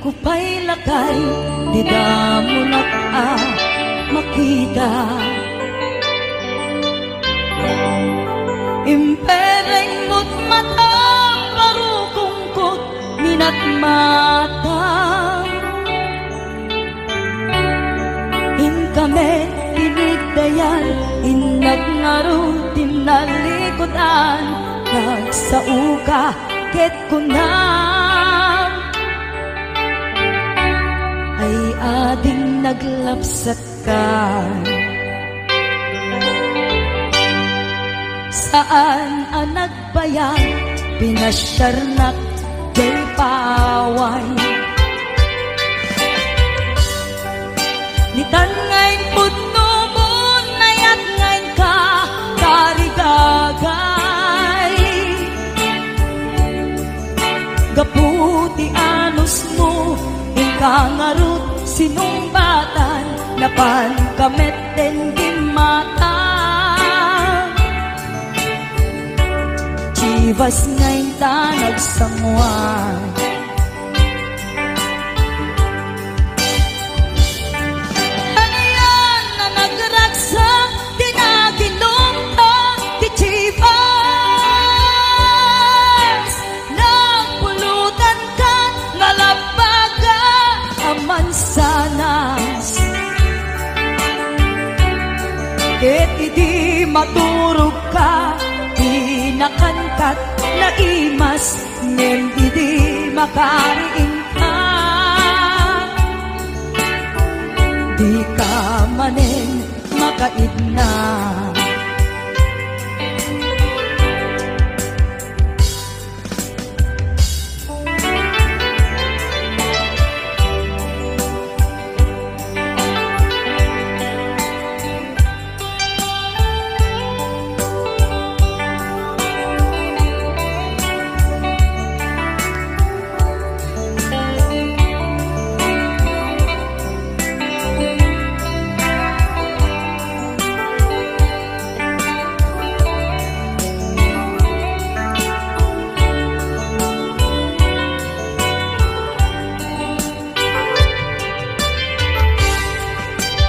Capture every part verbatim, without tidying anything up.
Kupay lakay, di damonak a makita. Impereng mo't mata, parukongkot, minatmata. Inka met inigdayan, innak ngarud ti nalikudan, nagsaoka ket kunam, ay ading naglapsatka. Saan a nagbayag, pinasiarnak diay paway. Nitan nga impudno mo, nayat nga inka tarigagay. Gapu ti anusmo, inka ngarud sinungbatan, napanka met diay mata. Chivas nga inta nagsanguan. Anian a nagragsak ti naginumta ti Chivas? Nagpulutanka nga labaga a mansanas. Ket idi maturogka, dinakankat naimas, ngem idi makariingka, dika manen makaidna.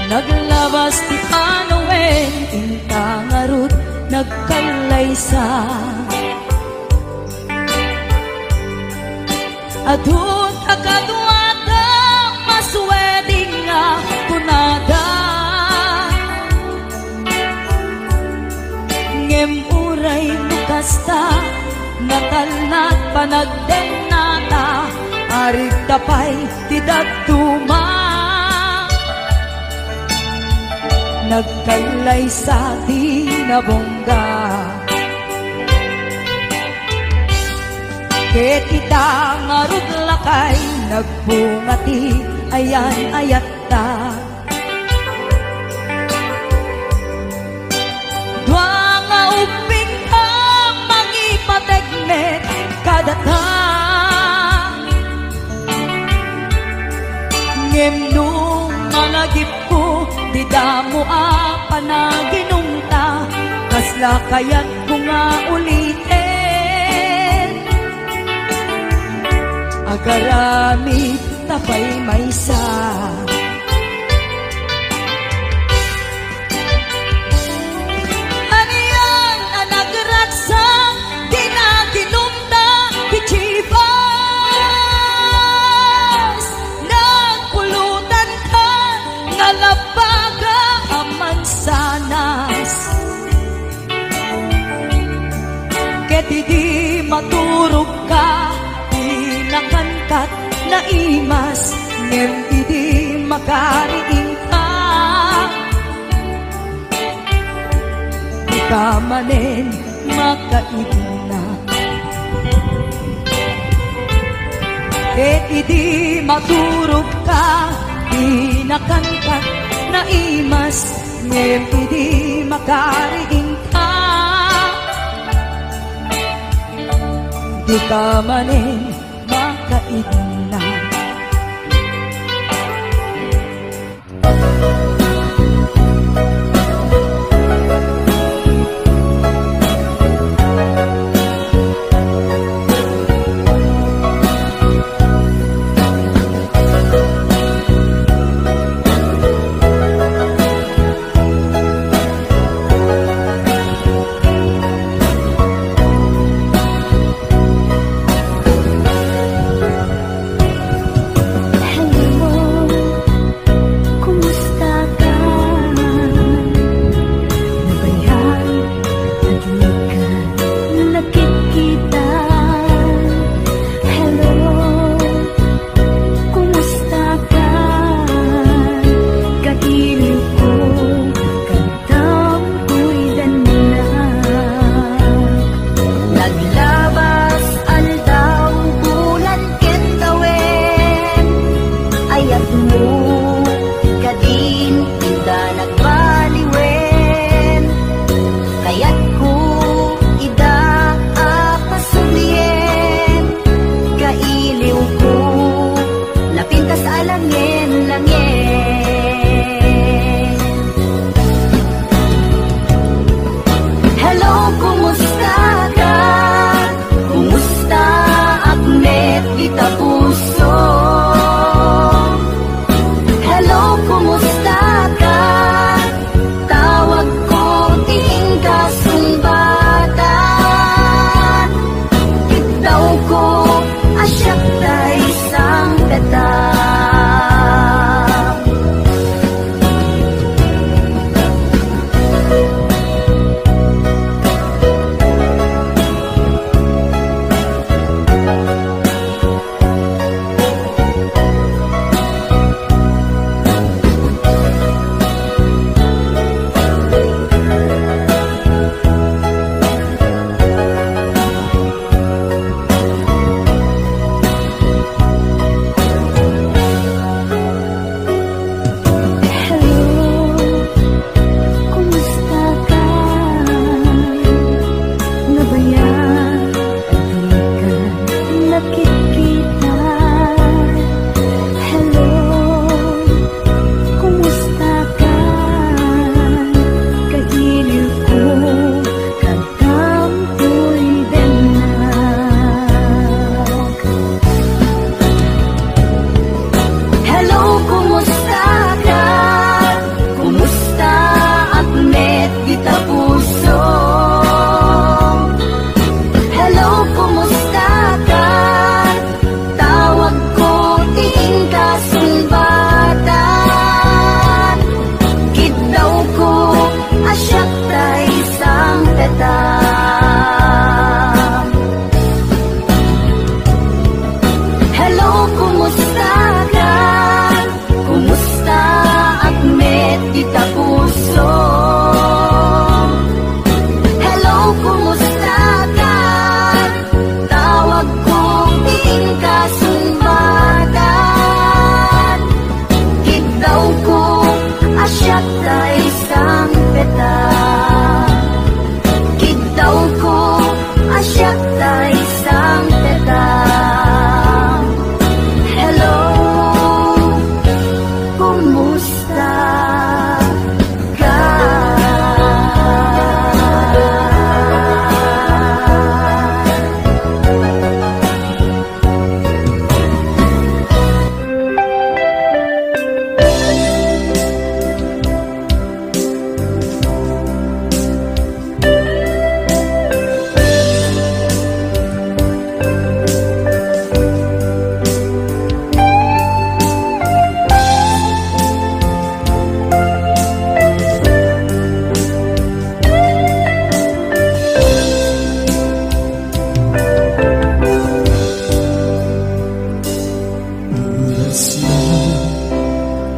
Naglabas ti panawen, inta ngarud nagkallaysa. Adu ta kaduada, masueding nga kunada. Ngem uray no kasta, natalna ti panagdennata, arigta pay ti dadduma. Nagkallaysa ti nabungga. Ket ita ngarud lakay, nagbunga ti ayan-ayatta. Dua nga ubbingka, mangipateg met kadata. Ngem no managipko, dida mo a panaginumta, kasla kayatko nga uliten. Agaramid ta pay maysa. Anian a nagragsak ti naginumta ti Chivas? Nagpulutanka nga labaga a mansanas. Ket idi maturogka, dinakankat naimas, ngem idi makariingka, dika manen makaidna. Ket idi maturogka, dinakankat naimas, ngem idi makariingka, dika manen makaidna.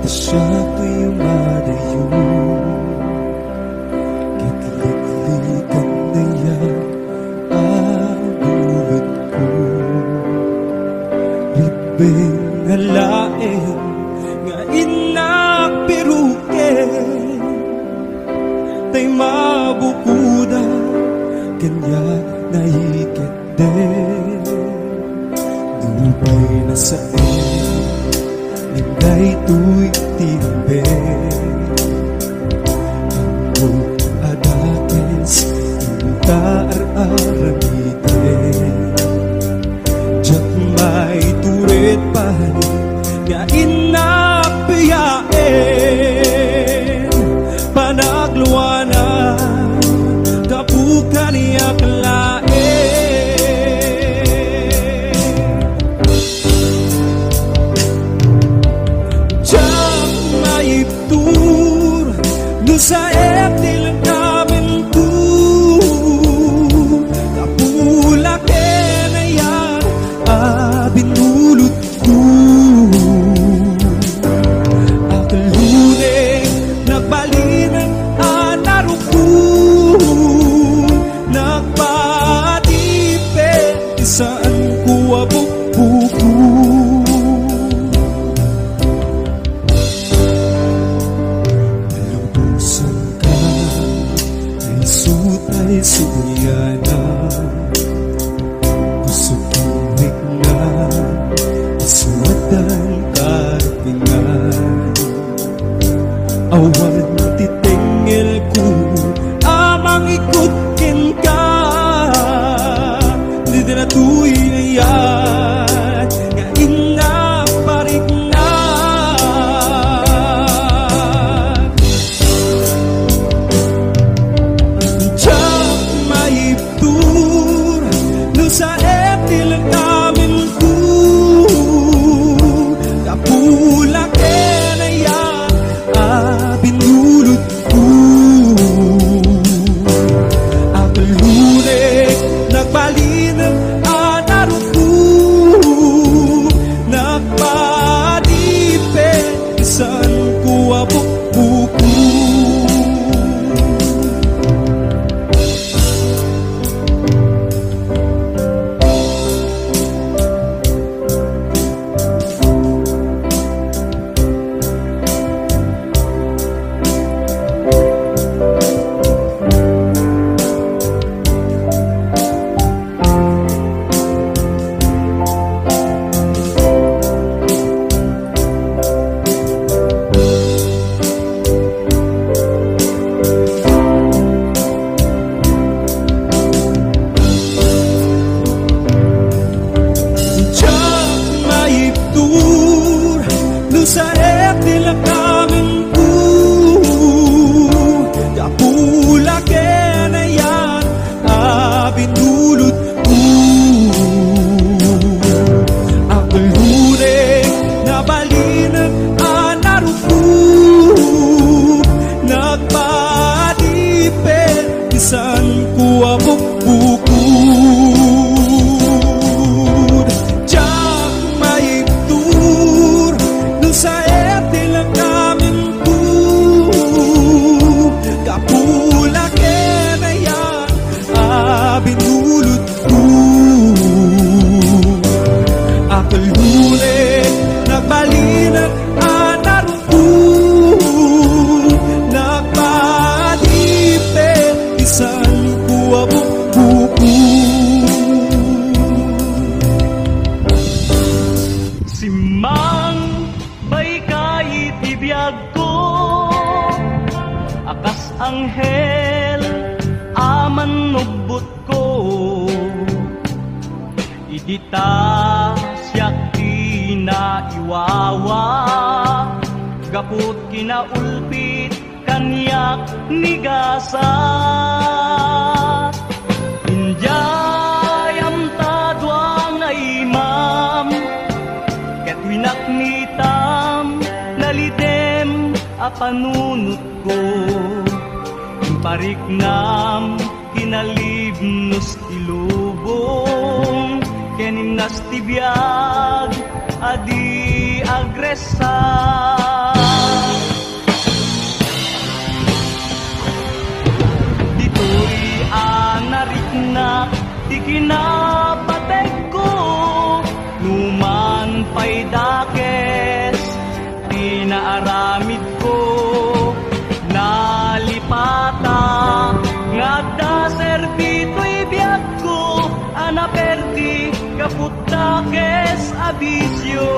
Siak toy madayo, ket liklikan dayag a bulutko. Ribbeng nga laeng nga innak piruken, tay mabukoda kaniak naiket. Nupay nasaen, ngem daytoy ti imbag. Ammok a dakes inta ar-aramiden. Diak maitured pay nga innak piaen, panagluana gapu kaniak laeng. Diak maibtur no saet ti lengkamenko, gapu la ken ayan a binulot Akluden, nagbalin a narukko, nagpadipen ti saanko a bukbukon. Lubosanka, isu tay sublianan. Puso ti rikna, isu addan karpingan. Awan ti tengngelko a mangikut kenka. Ditoy aya nga innak parikna. Diak maib- Tur no saet ti lengkamenko, gapu la ken ayan a binulotko. Akluden, nagbalin a narukko, nagpadipen ti saanko a bukbukon. Diak maibtur no saet ti lengkamenko, gapu la ken ayan a binulotko. Akluden, nagbalin a narukko, nagpadipen ti saanko a bukbukon. Diak maibtur no saet ti lengkamenko, gapu la ken ayan a binulotko. Akluden, nagbalin a narukko, nagpadipen ti saanko a bukbukon. Simmang Baybay iti biagko a kas anghel a mannubbotko. Idi ta siak ti naiwawa gapu ti kinaulpit kaniak ni gasat. Idiay amta dua nga imam, ket winaknitam nalidem a panunotko. Impariknam kinalibnos ti lubong ken imnas ti biag a di agresa. Kinapategko, numan pay dakes ti naaramidko, nalipata nga adda serbi toy biagko a naperdi gapu dakes a bisio.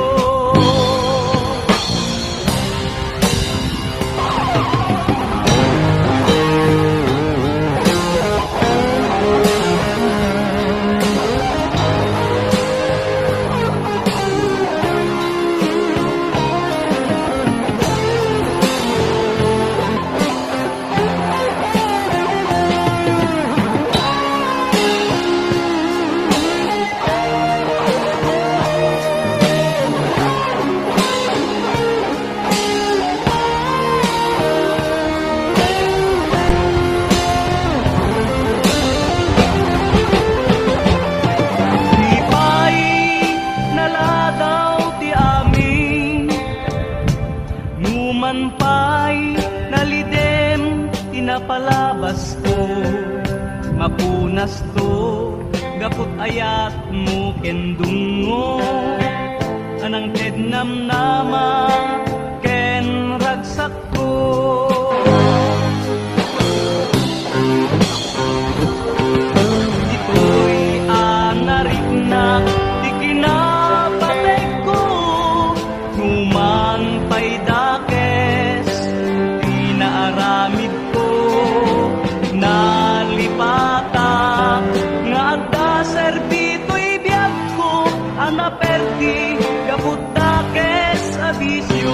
Di pay naladaw ti amin, numan pay nalidem ti napalabasko. Mapunasto gapu't ayatmo ken dungngo, a nangted namnama ken ragsak ko. Ditoy a nariknak ti kinapategko, numan pay dakes ti naaramidko. Nalipata nga adda serbi toy biagko a naperdi gapu dakes a bisio.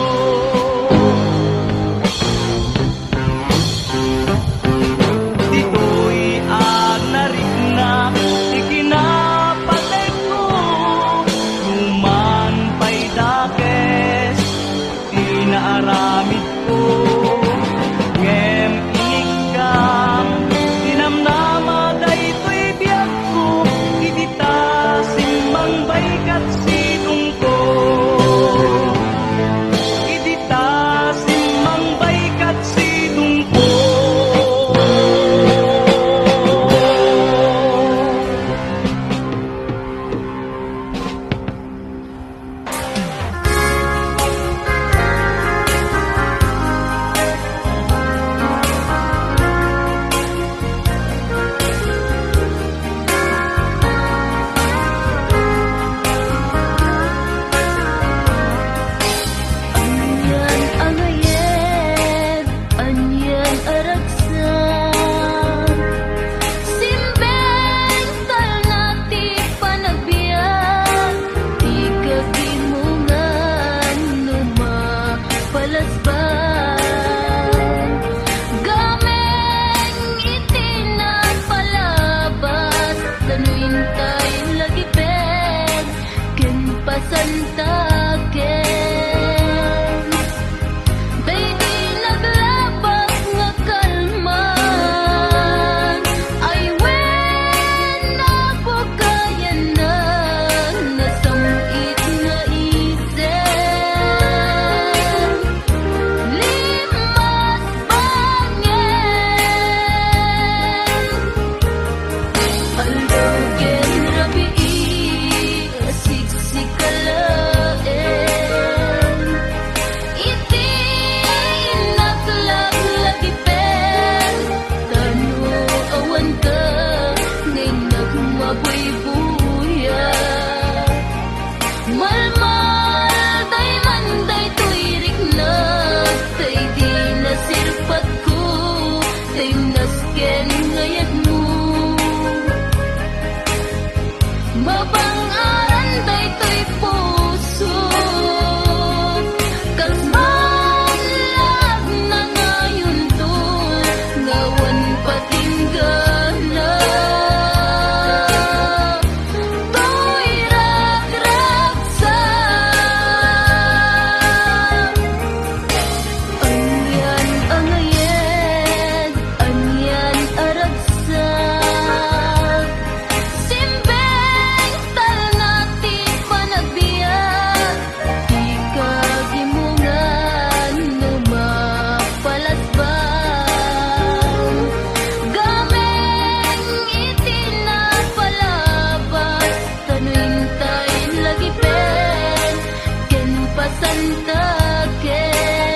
Taken,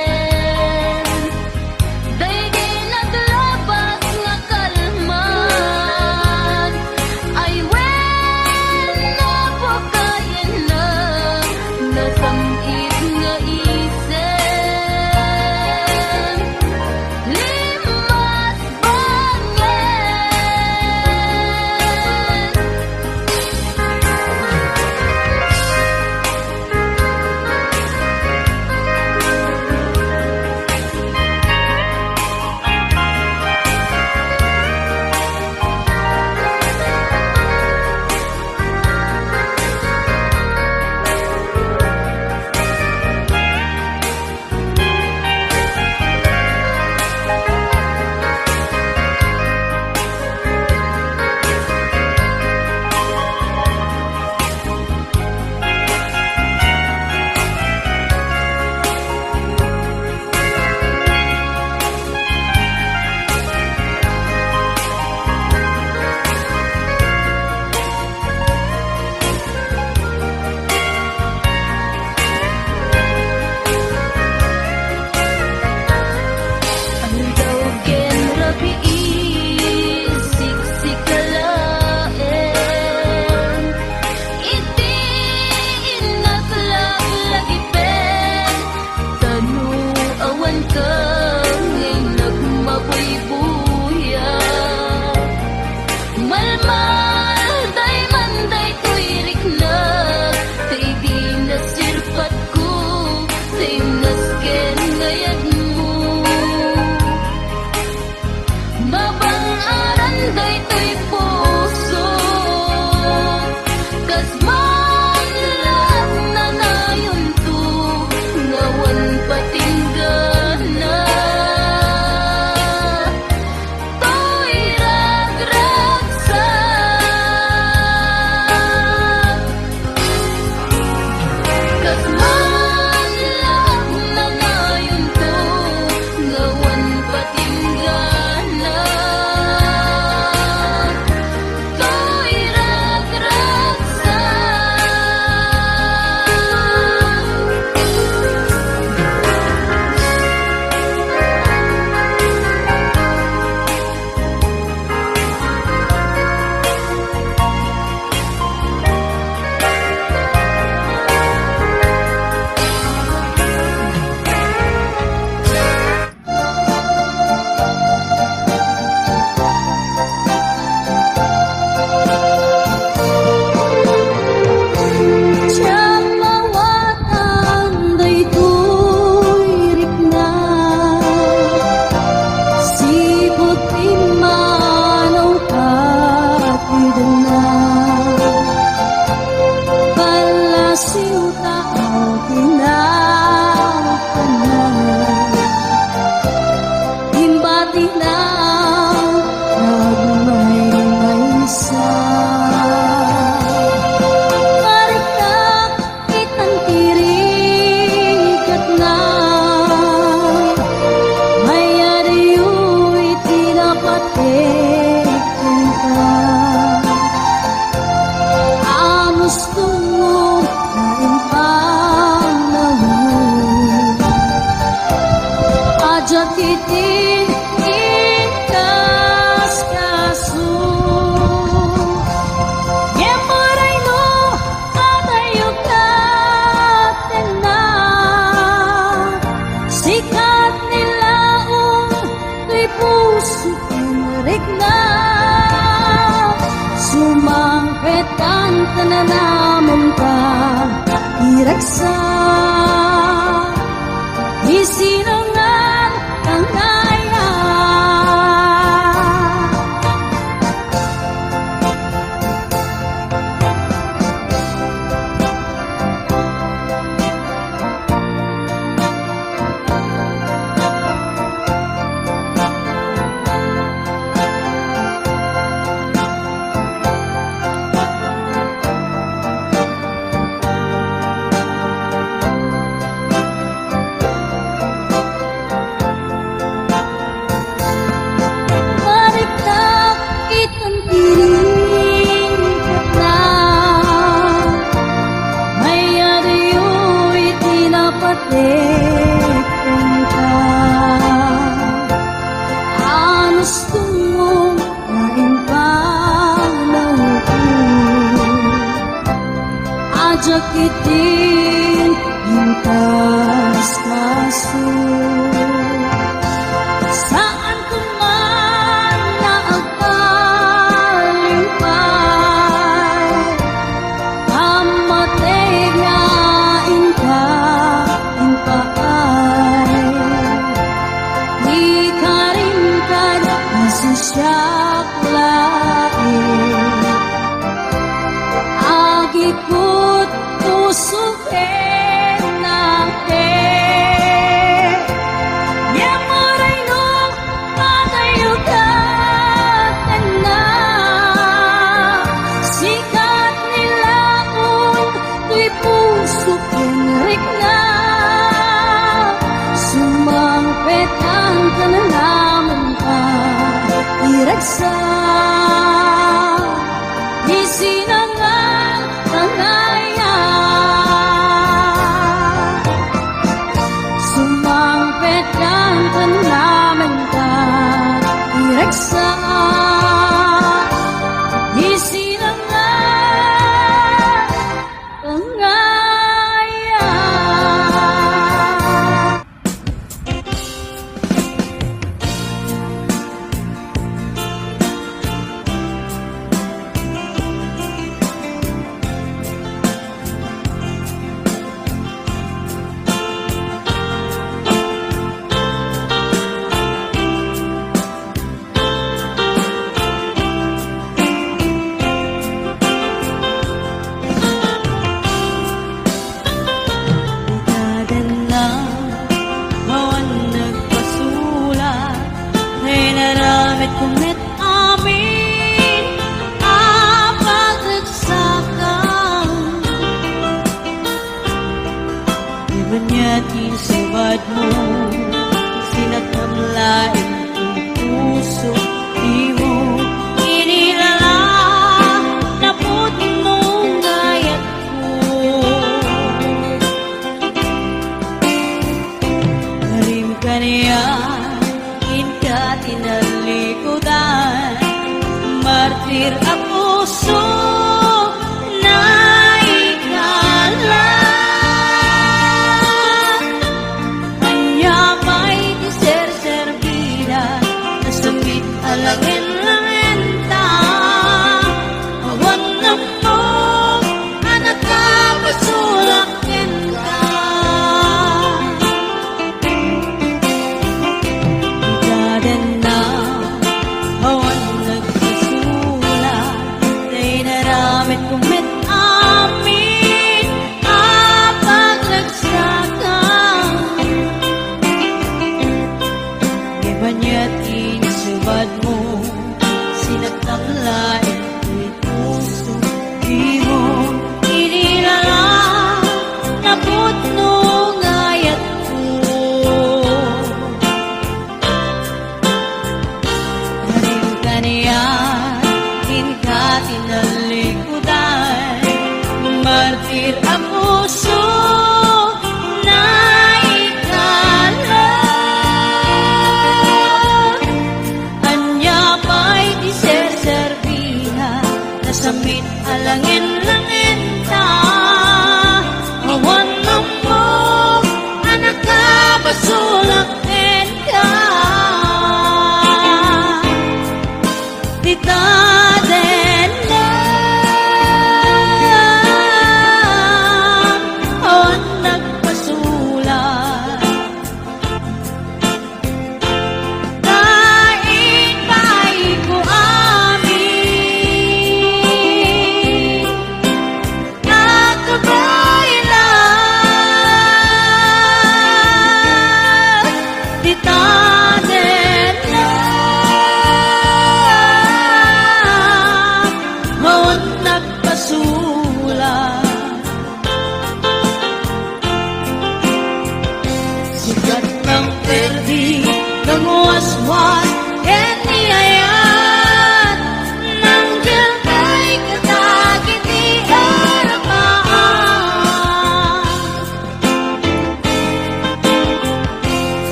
daydi naglabas nga kalman, ay wen, napakayenna, nasam-it nga isem. Limas bangen. Aldaw ken rabii, siksika laeng. Iti innak laglagipen, tano awan ka ngay nagmabuybuya. Malmal dayman daytoy rikna, ta idi nasirpatko, ta imnas ken ngayatmo. Mabang-aran daytoy puso, kas man la nangayonto, nga awan patinggana. Toy ragragsak. Kas man la nangayonto, nga awan patinggana. Toy ragragsak. Diak mawatan daytoy rikna, sipud pimmanaw ka ti denna. Ballasiw ta aw ti napanan. Imbatina agmaymaysa. Pariknak itan ti rigatna. Mayadyo iti napateg kenka. Amus Tungo nga impanawen, a diak iti inkaskaso. Ngem uray no adayok ket tenna, sika ti laeng ti puso. Rikna, sumangpet ta nanamem ta iragsak, isinongan kangaya. Kenka, anus tumong nga impanaw ko. Ajak itin intas kaso. Saan ko man nga agpalimpay, pammateg nga inka impaay. Ikarimkad nga siak laeng. Agikut puso ken nangke. Ngem uray no patayo ka kenna, sikat ni laon toy puso ken rikna. Sumangpet ang kananaman ka, iragsak. Isinangan tangaya. Sumangpet ang kananaman ka, iragsak. Isinangan tangaya. Ikadenna, awan nagpasulat, nga inaramid ko met amin a pagragsakan. Iban niya ti sabadmo, sinakam laeng ti puso, dimo inilala, napudno nga ayatko. Karim kaniak, inka tinalikudan, martir a puso, naikala. Ania pay ti serserbida, nasappit a langen-langenta, awan ammok a nakapasulak kenka. Ikadenna, awan nagpasulat,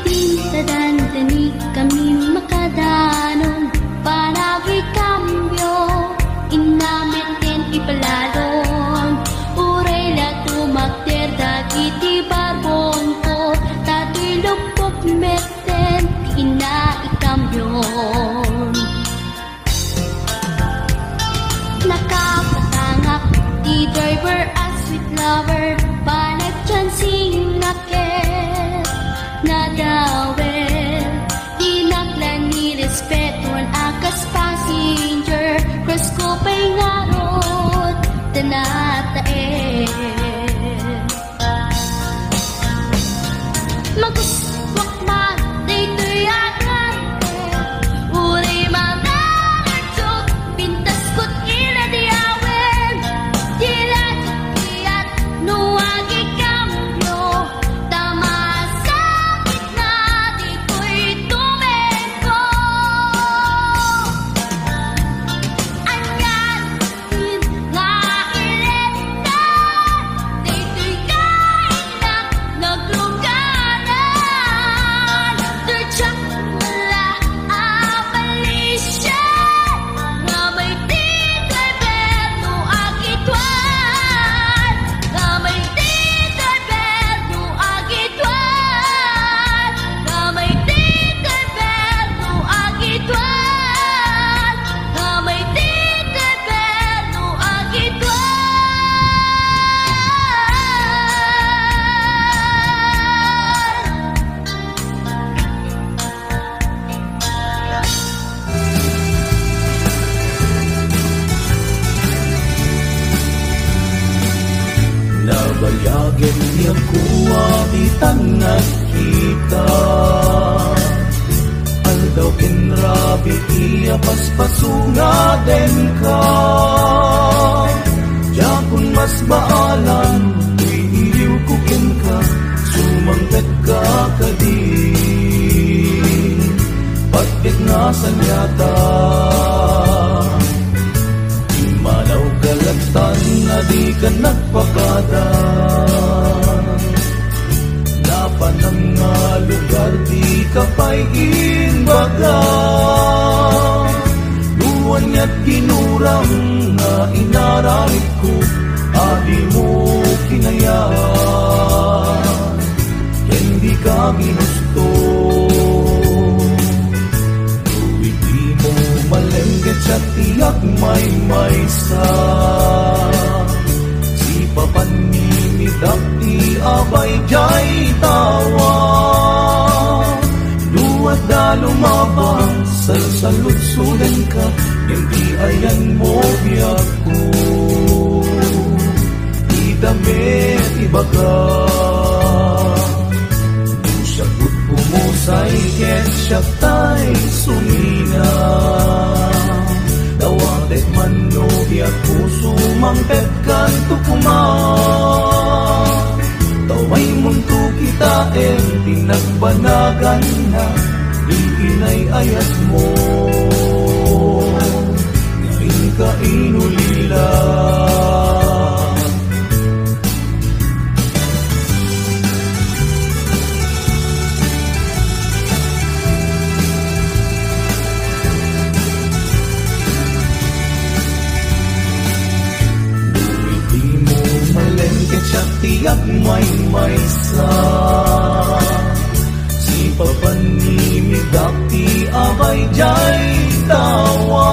Inta dandani kami makadanon, panagikambio, inna metten ipalalon. Uray la tumakder dagiti barbonko, ta ti lupok metten ti inna ikambion. Nakapatangak ti driver a sweet lover, panagchancing a ket nadawel. Dinak la ni respetuan a kas passenger, crush ko pay ngarud, ta nataen. Magustuak man daytoy a arte, uray mangaradiok, pintasko ti ladiawen, ti ladikiat no agikambio, ta masakit na ditoy tumengko. Anian nga iletan, daytoy kainnak nagluganan. Diak la a malisian, nga may ti driver no agituan, nga may ti driver no agituan, nga may ti driver no agituan, nga may ti driver no agituan. Nabayagen ni Apo a ditan nagkita. Aldaw ken rabii a paspaso nga denka. Diakon masbaalan, iliwko kenka, sumangpetka kadi. Patpet nga saniata. Immanawka lattan a dika nagpakada. Napanam nga lugar dika pay imbaga. No ania ti nuram nga inaramidko a dimo kinayat ken dika ginusto. No idi mo malem ket siak ti agmaymaysa. Sipapanimidak ti abay diay tawa. No adda lumabas, salsaludsodenka, ngem ti ayanmo biagko. Dita met ibaga. No siak met pumusay ket siak tay sumina. Dawatek man no biagko, sumangpetkanto koma. Ta umaymonto kitaen ti nagbanaganna, ti inay-ayatmo nga inka inulila. No idi mo malem ket siak ti agmaymaysa. Sipapanimidak ti abay diay tawa.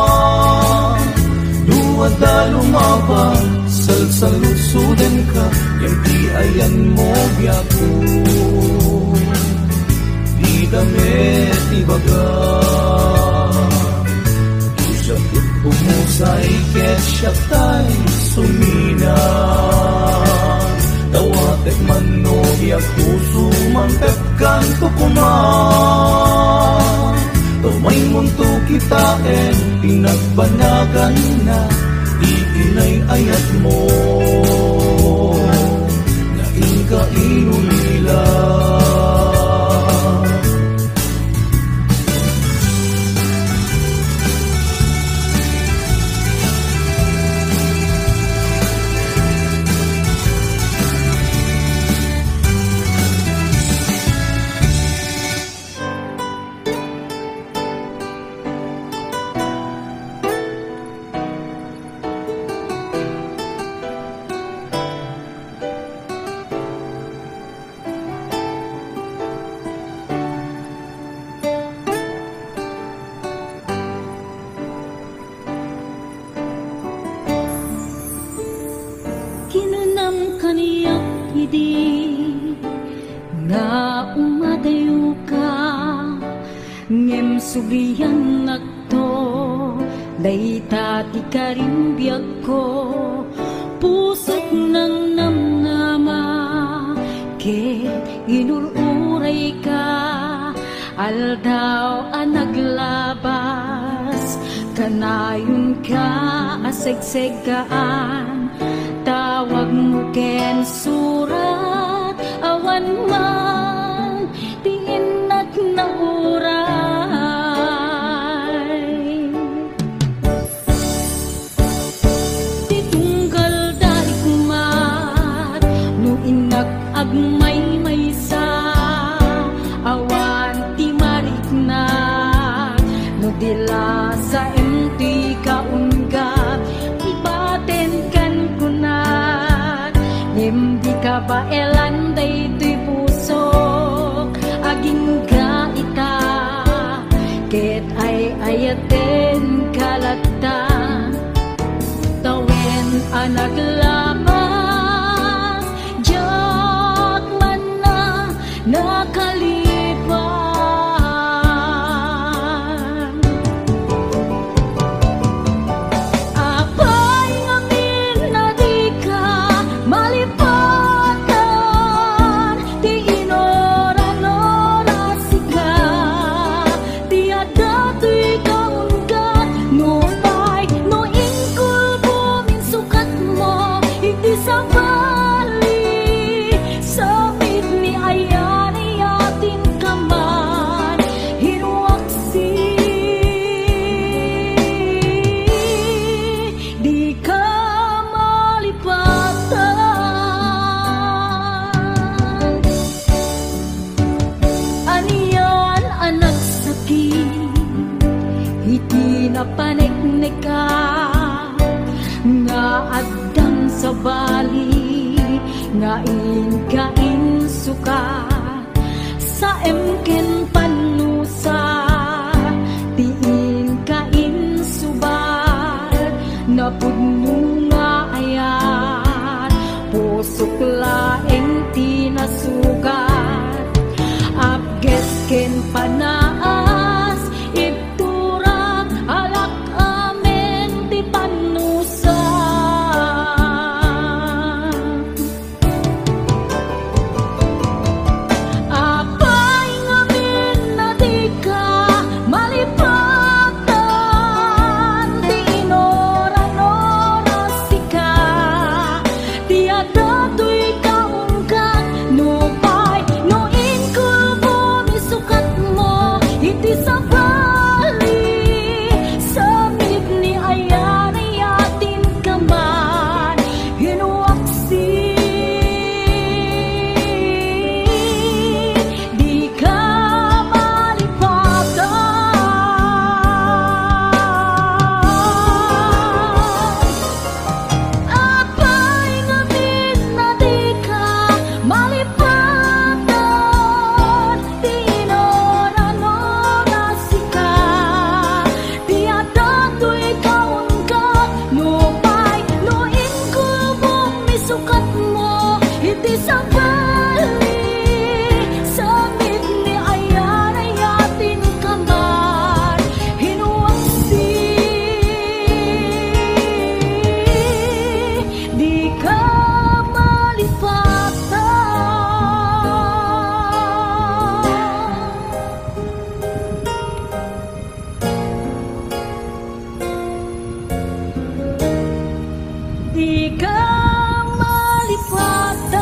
No adda lumabas, salsaludsodenka, ngem ti ayanmo biagko. Dita met ibaga. No siak met pumusay ket siak tay sumina. Dawatek man no biagko, sumangpetkanto koma. Ta umaymonto kitaen ti nagbanaganna, ti inay-ayatmo nga inka inulila. Matayoka, ngem subliannakto, dayta ti karimbiagko. Pusok nangnamnama, ket inur-urayka. Aldaw a naglabas, kanayonka a segseggaan. Tawagmo ken surat, awan man ti innak nauray. Ti tunggal darikmat, no innak agmaymaysa, awan ti mariknak, no di la saem ti kaunggat, ibatenkan kunak, ngem di kabaelan daytoy pusok, agingga ita, ket ay-ayatenka latta. Tawen a naglabas, diak man a nakalipan. Apay ngamin a dika malipatan, ti inuran-urasika, ti adda toy kaunggat, nupay no inkulbom insukatmo iti sabali, samit ni ayan-ayatenka man, hinuaksi, dika malipatan. Anian a nagsakit iti napaneknekak, nga addang sabali nga inka insukat, saem ken pannusa ti inka insubat, napudno nga ayat, pusok laeng ti nasugat. Apges ken panaas, ibturak, alak amin ti pannusa. Apay ngamin a dika malipatan, ti inuran-urasika, ti adda toy kaunggat, nupay no inkulbom isukatmo iti sabali, samit ni ayan-ayatenka man, hinuaksi, dika malipatan. Apay ngamin a dika malipatan, ti inuran-urasika, ti adda toy kaunggat, nupay no inkulbom isukatmo iti sabali, samit ni ayan-ayatenka man, hinuaksi, dika malipatan. Dika malipatan.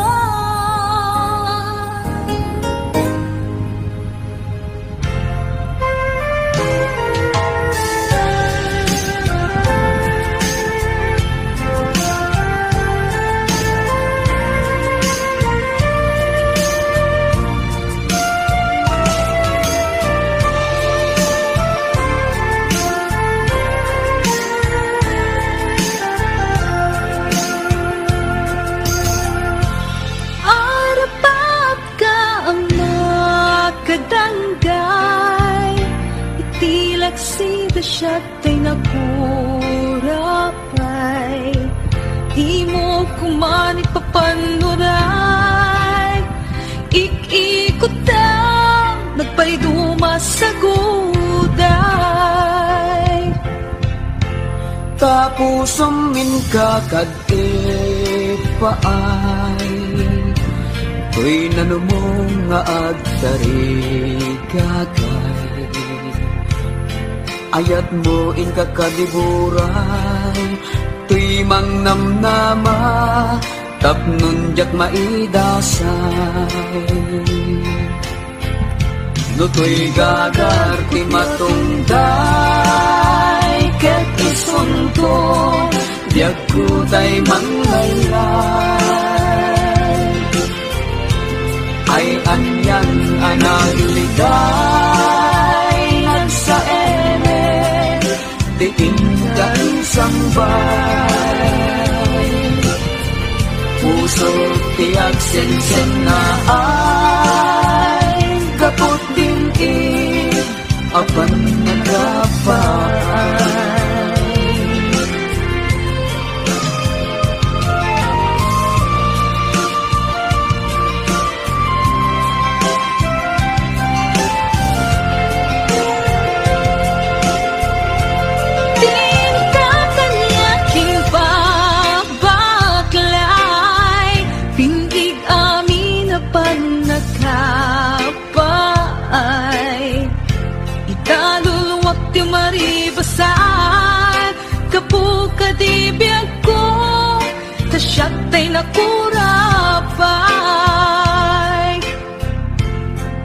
Arapat ka a makadanggay iti laksida siak tay nagurapay. Dimo koman ipapanuray, ik-ik Kuta, nagpayduma saguday. Ta pusom inka kad ipaay, toy nanumong nga agtarigagay. Ayatmo inka kadiburan, toy mangnamnama, tapnon diak maidasay. No toy gagar ti matungday ket isunto, diak kutay manglaylay. Ay anian a nagliday, nagsaemek, ti inka insambay. Puso ti agsensenna ay gapu din id apan nagapa. Tingkataniak king babaklay, pingig amin a pannakapaay. Italuluak ti maribasan, gapu kadi biagko, ta siak tay nakurapay.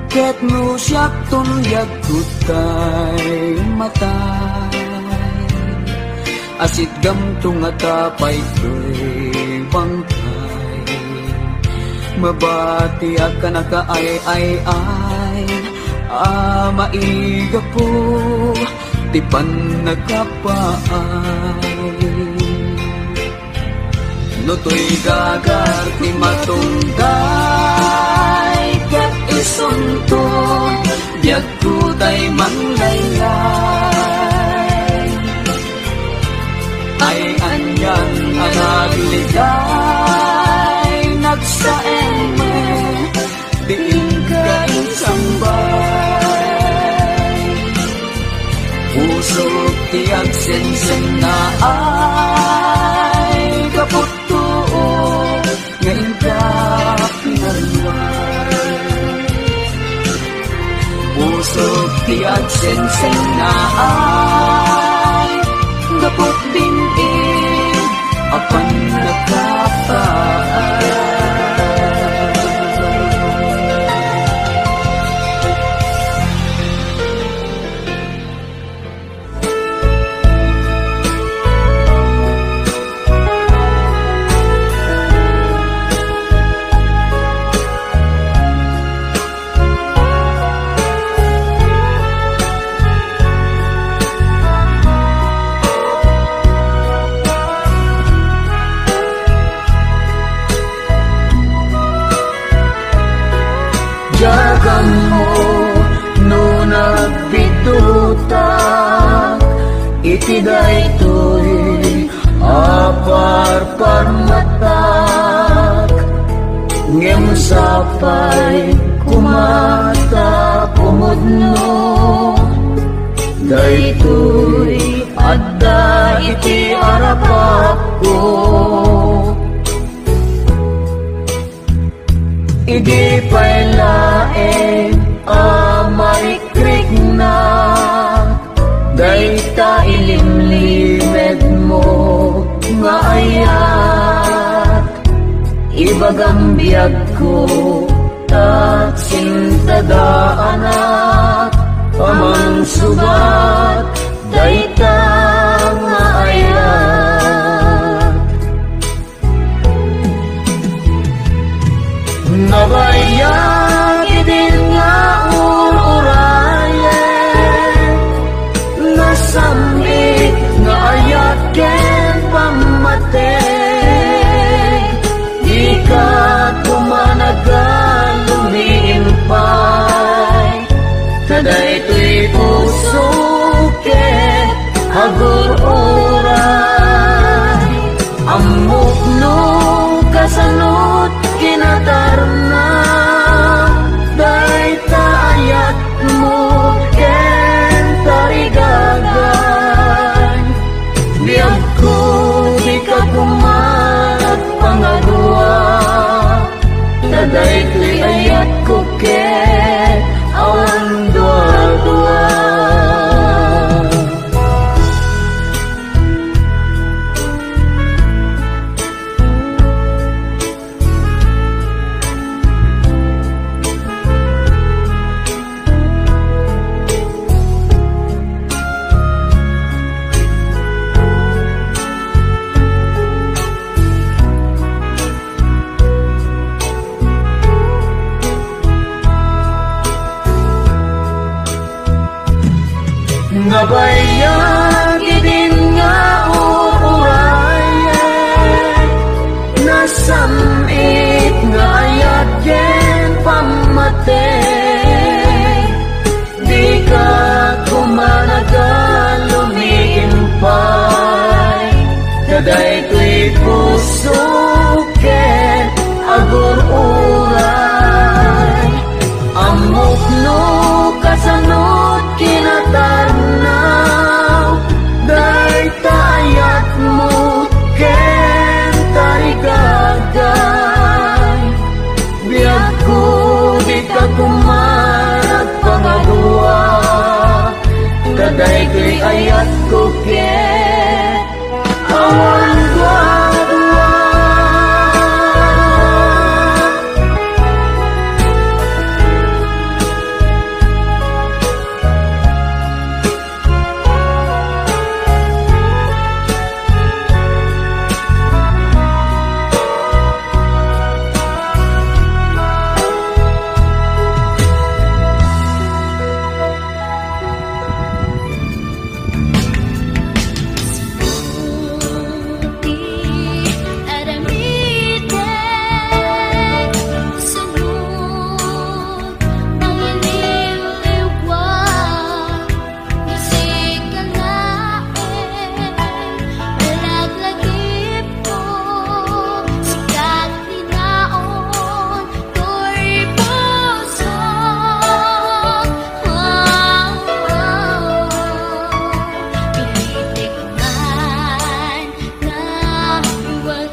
Ket no siak ton biagko tay matay, asitgamto nga tapay toy bangkay. Mabatiak a nakaay-ay-ay a maigapu ti pannakapaay. No toy gagar ti matungday ket isunto, biagko tay manglaylay. Ay anian a nagliday, nagsaemek, ti inka insambay. Pusok ti agsensenna ay gapu too nga inka pinarluay. Pusok ti agsensenna ay gapu din id apan nagkapaan. Diak ammo no nagbidduttak iti daytoy a parparmatak, ngem sapay koma ta pumudno daytoy adda iti arapakko. Idi pay laeng a marikrikna dayta ilimlimedmo nga ayat, ibagam biagko, ta sintadaanak a mangsubat dayta nga ayat. Nabayag idin nga ur-urayen, nasam-it nga ayat ken pammateg, dika koma nagalumiimpay Nga bayag idin nga ur-urayen, nasam-it nga ayat ken pammatey. Dika koma nagalumigin pay, ta daytoy pusok ket agur-uray. Ammok no kasano kinatarnaw dayta ayatmo ken tarigagay. Biagko, dika koma nagpangadua, ta daytoy ayatko ket awan duadua.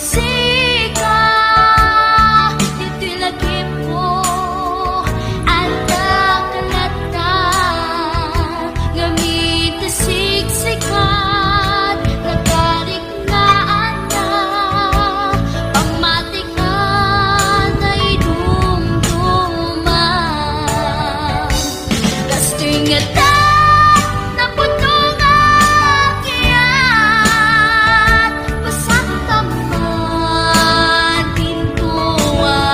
Sika, ditoy lagipko, adda ka latta, ngamin ta siksikat, nakariknaan na, pammatik a naidumduman. Kastoy ngata, napudno nga agyat, pasaktam man, dinto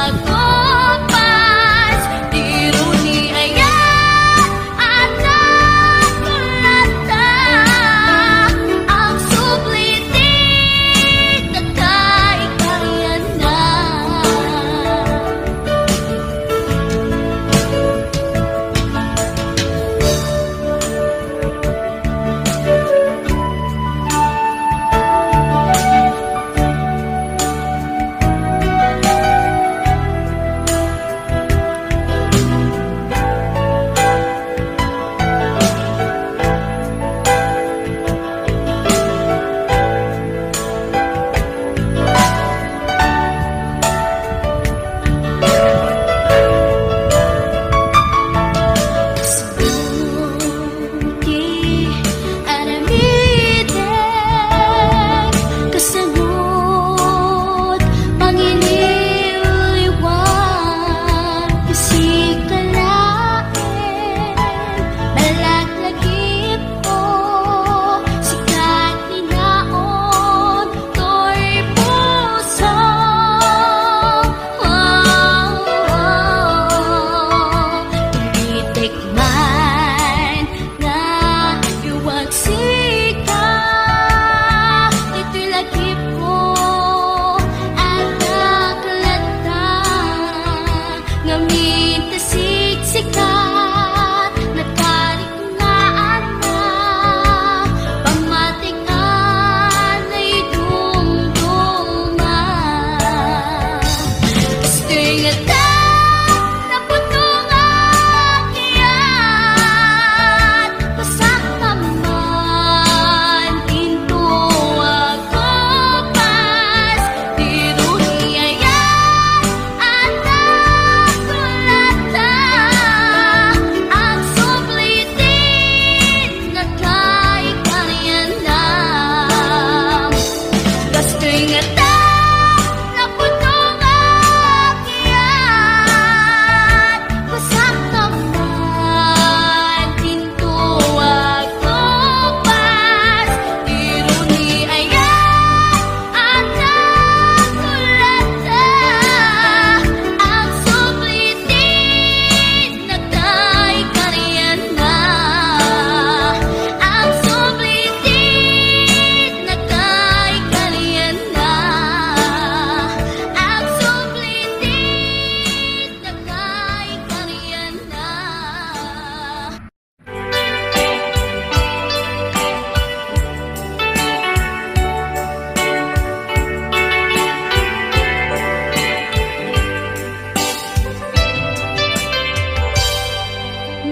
agkupas, diro ni ayat, anak latta, agsubli ti kakaikayan na.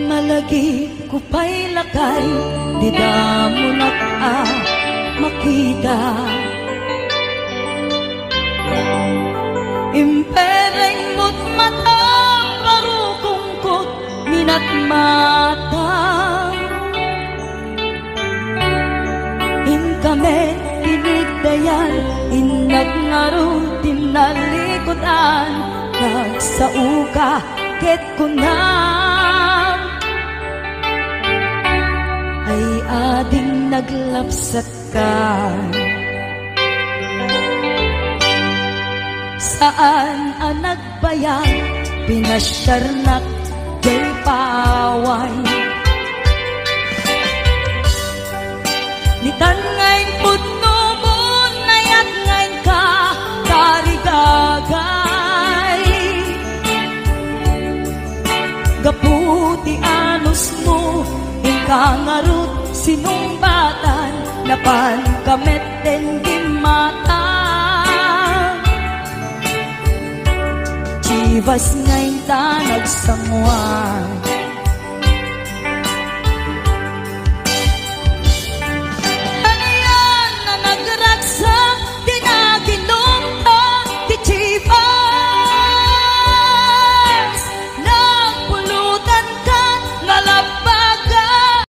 Malagipko pay lakay, di damonak a makita. Impereng mo't matam, barukongko't minatmata. Inka met tinigdayan, innak ngarud ti nalikudan, nagsaoka ket kunam, ay ading naglapsatkan. Saan a nagbayag, pinasiarnak diay paway. Ditan nga impudno mo, nayat nga inka tarigagay. Gapu ti anusmo, inka ngarud sinungbatan, napanka met diay mata. Chivas nga inta nagsanguan.